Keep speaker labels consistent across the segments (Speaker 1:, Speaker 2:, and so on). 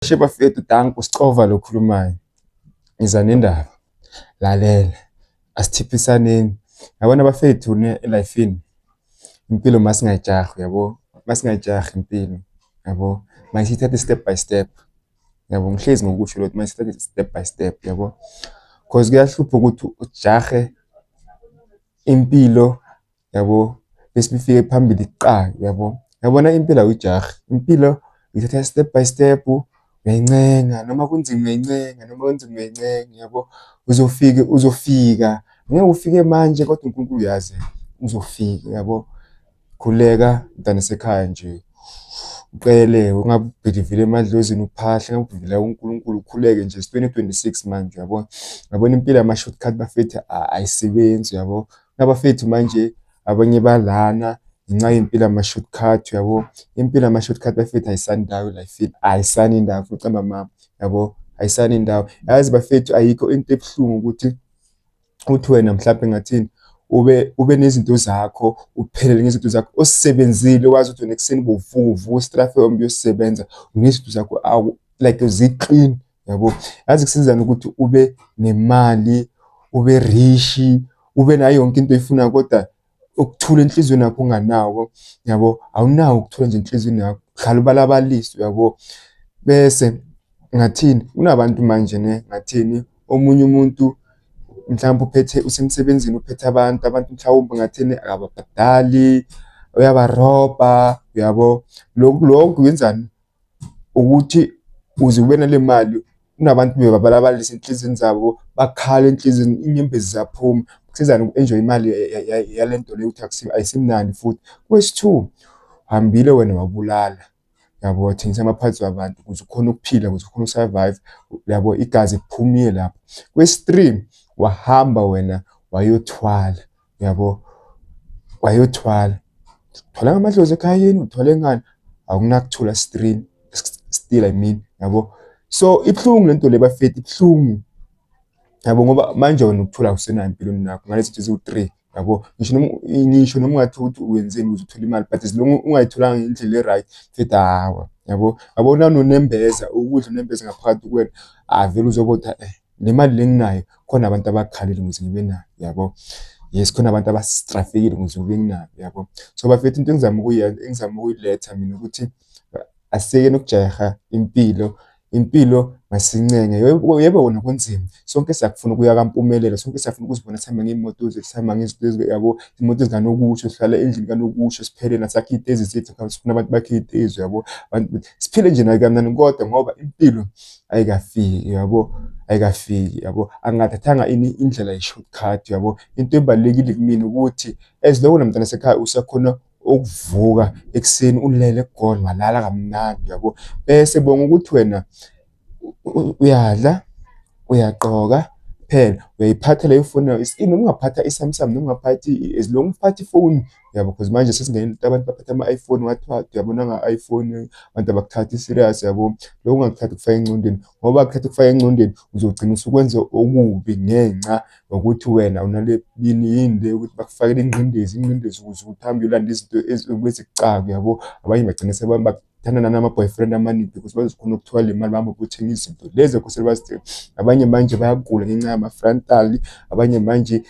Speaker 1: She bafethu, danko Sixova lo khulumayo. Ngiza nendaba. Lalela. Asithiphisaneni. Yabona bafethu ne elifini. Impilo masingayijahi yabo. Masingayijahi impilo yabo. Masiyithathe step by step. Yabo ngihlezi ngokusho lokho, masithathe step by step yabo. Cause kuyahlupha ukuthi ujahe impilo yabo, bese bifike phambili kuqala yabo. Yabona impilo awuyijahi, impilo uyithatha step by step, uyayincenga noma kunzima, uyayincenga noma kunzima, uyayincenga yabo. Uzofika, uzofika, ngeke ufike manje kodwa uNkulunkulu uyazi uzofika yabo. Khuleka mntana sekhaya nje, ucele, ungabhiliveli emadlozini, uphahle, ungabhilivela kuNkulunkulu, ukhuleke nje. It's 2026 manje yabo. Yabona impilo yama-shortcut bafethu ayisebenzi yabo. Nabafethu manje abanye balana ngenxa yempilo yama-shortcut yabo. Impilo yama-shortcut bafethu ayisani ndawo e-life-ini, ayisani ndawo futhi ucamba yabo, ayisani ndawo. Yazi bafethu, ayikho into ebuhlungu ukuthi uthi wena mhlampe ngathini ube nezinto zakho, uphelele ngezinto zakho osebenzile, wazi ukuthi wena ekuseni bovuka uvuka ustrafe uyosebenza unezinto zakho like zi-clean yabo. Yazi kusizana ukuthi ube nemali, ube rich, ube nayo yonke into oyifunayo, kodwa ukuthula enhliziyweni yakho unganako yabo, awunawo ukuthula nje enhliziyweni yakho, uhlala ubalabalisa uyabo. Bese ngathini, kunabantu manje ne ngathini, omunye umuntu mhlawumbe uphethe, usemsebenzini, uphethe abantu, abantu mhlawumbe ngathini akababhadali, uyabarobha uyabo. Lokhu lokhu kwenzani ukuthi uze ube nale mali, kunabantu bebabalabalisa enhliziyweni zabo, bakhala enhliziyweni, inyembezi ziyaphuma. Kusizani uku-enjoy imali yale nto leyo ukuthi ayisimnandi futhi. Kwesi-two, uhambile wena wabulala yabo, wathengisa ama-parts wabantu ukuze ukhone ukuphila, ukuze ukhone uku-survive yabo, igazi liphumile lapho. Kwesi-three, wahamba wena wayothwala yabo, wayothwala, uthwala ngamadlozi ekhayeni, uthwale ngani, akunakuthula stream still, I mean yabo. So ibuhlungu lento le bafethu, ibuhlungu yabo, ngoba manje wena ukuthula awusenayo empilweni yakho ngalezi zinto eziwu-three yabo. Ngisho noma ungathi ukuthi wenzeni ukuze uthole imali, but as long ungayitholanga ngendlela e-right mfethu, hawa yabo. Yabo nanonembeza ukudla, unembeza ngaphakathi kuwena avele uzobe uthi le mali le enginayo khona abantu abakhalile ukuze ngibe nayo yabo. Yes, khona abantu abastrafekile ukuze ngibe nayo yabo. So bafethu, into engizama ukuyenza, engizama ukuyiletha mina ukuthi asiyekeni ukujaha impilo, impilo masincenge. Yebo, yebo wona kunzima, sonke siyakufuna ukuya kampumelelo, sonke siyafuna ukuzibona sihamba ngey'moto zethu, sihamba ngezinto yabo, iy'moto zikanokusho, sihlala endlini kanokusho, siphele sakhe iy'tezi zethu, sifuna abantu bakhe iy'tezi yabo, siphile nje nayo kamnandi, kodwa ngoba impilo ayikafiki yabo, ayikafiki yabo, angingathathanga ini indlela ye-shortcut yabo. Into ebalulekile kumina ukuthi as long wena mntana sekhaya usakhona ukuvuka ekuseni, ulele egoli, walala kamnandi yabo, bese bonga ukuthi wena uyadla, uyagqoka, phela uyayiphatha leyo foni yayo, noma ungaphatha i-Samsung noma ungaphathi, as long uphatha ifoni yabo, cause manje sesingene abantu baphatha ama-iPhone, what what uyabona nga-iPhone abantu abakuthathi serious yabo. Lokhu ungakuthathi ukufake engcondweni, ngoba kuthatha ukufake engcondweni uzogcina usukwenza okubi ngenxa yokuthi wena unale yini yini le ukuthi bakufakele ingqindezi, ingqindezi ukuze uhambe uyolanda izinto ezikucaka yabo. Abanye bagcina sebathandana nama-boyfriend amaningi because bazokhona ukuthola le mali, bahambe bayothenga izinto lezi ekosele bazithenge. Abanye manje bayagula ngenxa yama-frontal, abanye manje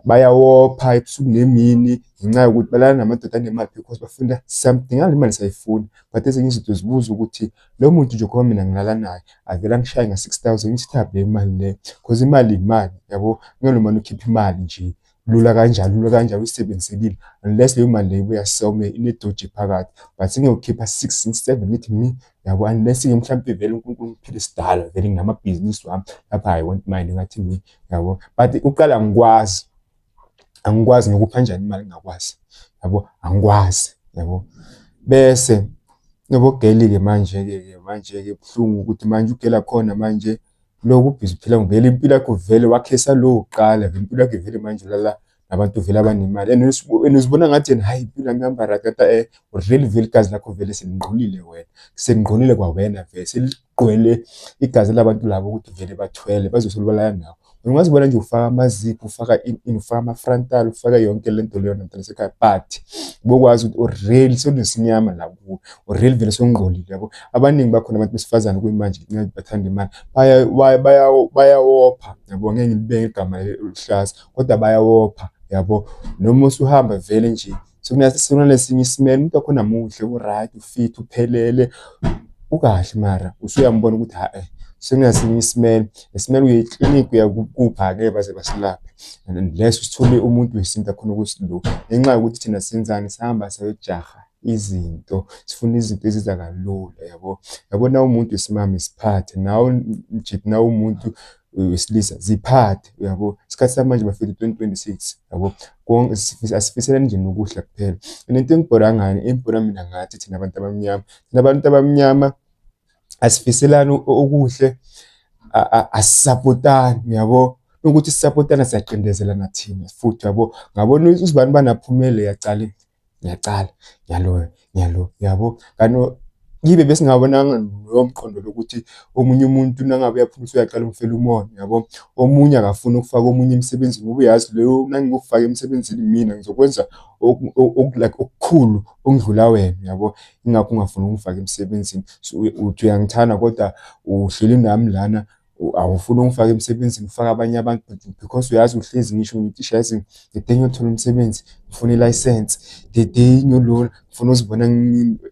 Speaker 1: bayawopha ebusuku nemini ngenxa yokuthi balala namadoda anemali because bafuna something. Ngale mali siyayifuna, but ezinye izinto zibuza ukuthi lo muntu nje ngoba mina ngilala naye avele angishaye nga-6,000, ngiyithathaphi le mali le? Cause imali imali yabo, ngeke umane ukhiphe imali nje lula kanjalo, lula kanjalo uyisebenzisekile unless leyo mali leyo ibuya somewhere ine-dodgy phakathi, but sengiyokhipha six, seven ngithi mi yabo, unless-ke mhlampe vele uNkulunkulu ngiphile sidala vele nginamabhizinisi wami lapha, I won't mind ngathi mi yabo, but ukuqala angikwazi, angikwazi ngikupha kanjani imali ngingakwazi yabo, angikwazi yabo. Bese yabo girl-ke manje-ke, manje-ke kubuhlungu ukuthi manje u-girl wakhona manje lokhu ubhizi uphila vele impilo yakho, vele wakhesa lo wokuqala, vele impilo yakho vele manje ulala nabantu vele abanemali and uzibona ngathi yena hhayi impilo yami ihamba right, kanti really vele igazi lakho vele selingcolile wena, selingcolile kwawena vele, seligcwele igazi labantu labo ukuthi vele bathwele bazosolo balala nawe. Ungazibona nje ufaka amazipho, ufaka ini ini, ufaka ama-frontal, ufaka yonke le nto leyo mntana wasekhaya, but ubokwazi ukuthi already sekunesinyama la kuwe, already vele sewungcolile yabo. Abaningi bakhona abantu besifazane kuyimanje bathanda imali, bayawopha yabo, ngeke ngilibeke igama elihlaza kodwa bayawopha yabo. Noma usuhamba vele nje sekunesinye isimelo, umuntu wakhona muhle, u-right, u-fit, uphelele, ukahle mara usuyambona ukuthi hhayi sekunesinye isimelo. Isimelo uya eklinikhi uya kuphi, angeke baze basilaphe unless usithole umuntu wesintu akhona ukusilapha. Ngenxa yokuthi thina senzani, sihamba sayojaha izinto, sifuna izinto eziza kalula yabo. Yabona umuntu wesimame ziphathe, nawe mjita nawe umuntu wesilisa ziphathe uyabo. Isikhathi samanje bafethu 2026 yabo, konke asifiselani nje nokuhle kuphela. And into engibhora ngayo, engibhora mina ngathi thina abantu abamnyama, thina abantu abamnyama asifiselani okuhle, asisapotani uyabo. Ukuthi sisapotana siyacindezelana thina futhi uyabo. Ngabona uzibani bani aphumele yacala, ngiyacala ngiyaloya ngiyaloya uyabo. Kanti kibe besingabonanga lowo mqondo lokuthi omunye umuntu nangabe uyaphuma usuyaqala umfela umona uyabo. Omunye akafuni ukufaka omunye emsebenzini ngoba uyazi loyo nangikufaka emsebenzini mina ngizokwenza like okukhulu okudlula wena uyabo. Yingakho ungafuni ukungifaka emsebenzini. So uthi uyangithanda kodwa uhleli nami lana awufuni ukungifaka emsebenzini, ufaka abanye abantu because uyazi uhlezi ngisho ngithi yazi the day ngiyothola umsebenzi ngifuna ilayisensi, the day ngiyolona ngifuna ukuzibona.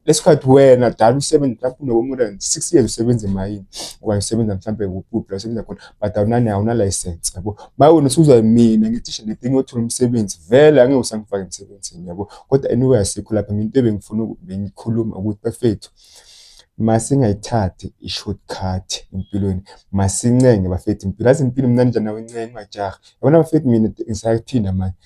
Speaker 1: Lesikhathi wena dala usebenza mhlawumbe uno-more than 6 years usebenza emayini okanye usebenza mhlampe kuphi la usebenza khona, but awuna layisensi yabo. Ma wena usuzwa mina ngithi the day ngiyothola umsebenzi, vele angeke usangifaka emsebenzini yabo. Kodwa anyway asikho lapha, mina into ebengifuna bengikhuluma ukuthi bafethu, masingayithathi i-shortcut empilweni, masincenge bafethu impilo. Yazi impilo imnandi njani nawe, uncenga ungajahi. Yabona bafethu, mina ngisayiphinda manje,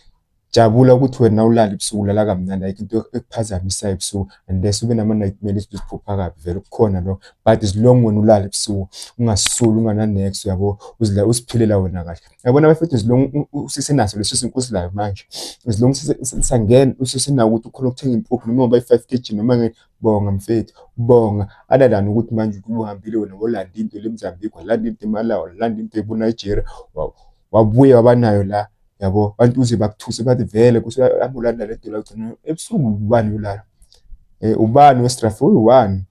Speaker 1: jabula ukuthi wena ulale ebusuku, ulala kamnandi, ayikho into ekuphazamisayo ebusuku unless ube nama-nightmare, izinto eziphupha kabi, vele kukhona lokho, but as long wena ulala ebusuku ungasuli, ungana-nex uyabo, uziphilela wena kahle. Yabona bafethu, as long usesenaso leso sinkwa osilayo manje, as long sisangena usesenako ukuthi ukhona ukuthenga impuphu noma ungaba yi-5 kg noma, bonga mfethu, bonga, other than ukuthi manje ubuhambile wena wolanda into le eMozambique, walanda into eMalawi, walanda into ebo-Nigeria, wabuya wabanayo la yabo. Abantu uze bakuthuse bathi vele hamba ulanda le nto la, ugcina ebusuku ubani uyolala, ubani we-Strafe uyi-one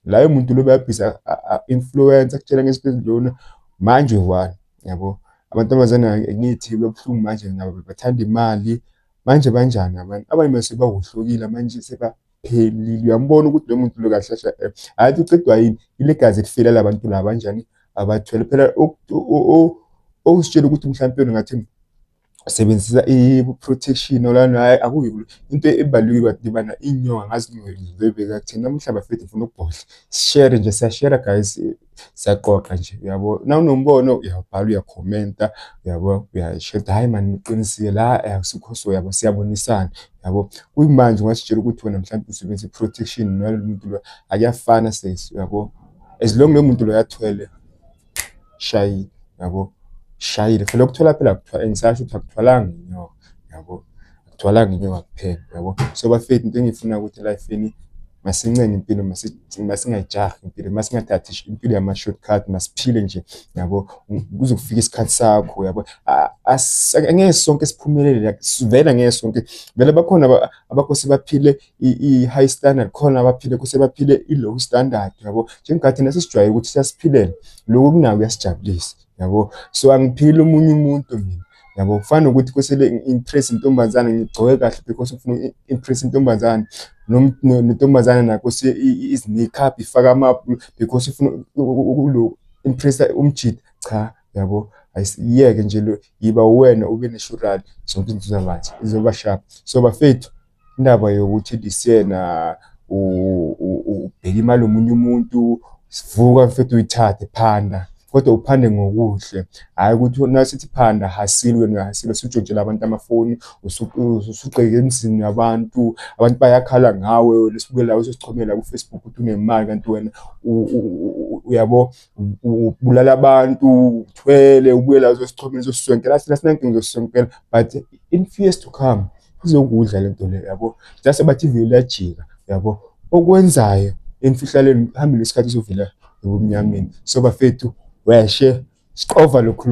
Speaker 1: layo muntu lo bayabhizi a-influence akutshela ngezinto ezilona manje uyi-one yabo. Amantombazane ngithi babuhlungu manje ngabo, bathanda imali manje, banjani abantu abanye mase bawohlokile manje, sebaphelile, uyambona ukuthi lo muntu lo kahle kahle hhayi ucedwa yini ile gazi elifela la bantu laba banjani abathwele phela. Okusitshela ukuthi mhlampe ngathi sebenzisa i-protection olana, hhayi akuyi into ebalulekile bana inyoka ngazi ngizoyibeka kuthini namuhla bafethu. Ngifuna ukubhodla, sishare nje, siyashare guys, siyaqoqa nje uyabo. Nawunombono uyabhala, uyakhomenta uyabo, uyashare, hhayi mani uqinisile la, akusikho so yabo, siyabonisana yabo. Kuyimanje ungasitshela ukuthi wena mhlawumbe usebenzisa i-protection nalo muntu lo, akuyafana sesi uyabo. As long lo muntu lo yathwele, shayile yabo, shayile phela ukuthola phela, ngisasho ukuthi akuthwalanga inyoka yabo, akuthwalanga inyoka kuphela yabo. So bafethu, into engiyifuna ukuthi e-life-ini masincenge impilo, masingayijahi impilo, masingathathi impilo yama-shortcut, masiphile nje yabo, kuze kufike isikhathi sakho yabo. Angeke sonke siphumelele vele, angeke sonke vele, bakhona abakose baphile i-high standard, khona abaphile kose baphile i-low standard yabo. Njengoba thina sesijwayele ukuthi siyasiphilela lokhu kunako, kuyasijabulisa yabo, so angiphili omunye umuntu mina yabo. Kufana nokuthi kosele ngi-impress intombazane, ngigcoke kahle because ngifuna uku-impress intombazane, nentombazane nakho izi-makeup, ifake because ifuna uku-impress-a umjita, cha yabo, ayiyeke nje lo, yiba uwena, ube natural, zonke izinto zizoba zizoba sharp. So bafethu, indaba yokuthi this year na ubheka imali yomunye umuntu, sivuka mfethu uyithathe, phanda, kodwa uphande ngokuhle, hhayi ukuthi nasithi phanda hustle, wena uya-hustle usutshontshela abantu amafoni, usugqeke emzini yabantu, abantu bayakhala ngawe, wena usubuye la usuzichomela ku-Facebook ukuthi unemali, kanti wena uyabo ubulala abantu, uthwele, ubuye la uzosichomela, uzosisonkela, thina asinankinga uzosisonkela, but in years to come izokudla lento le yabo. Just bathi ivile liyajika yabo, okwenzayo emfihlalweni kuhambeni kwesikhathi kuzovela ebumnyameni. So bafethu, weshe siqova lokhuluma.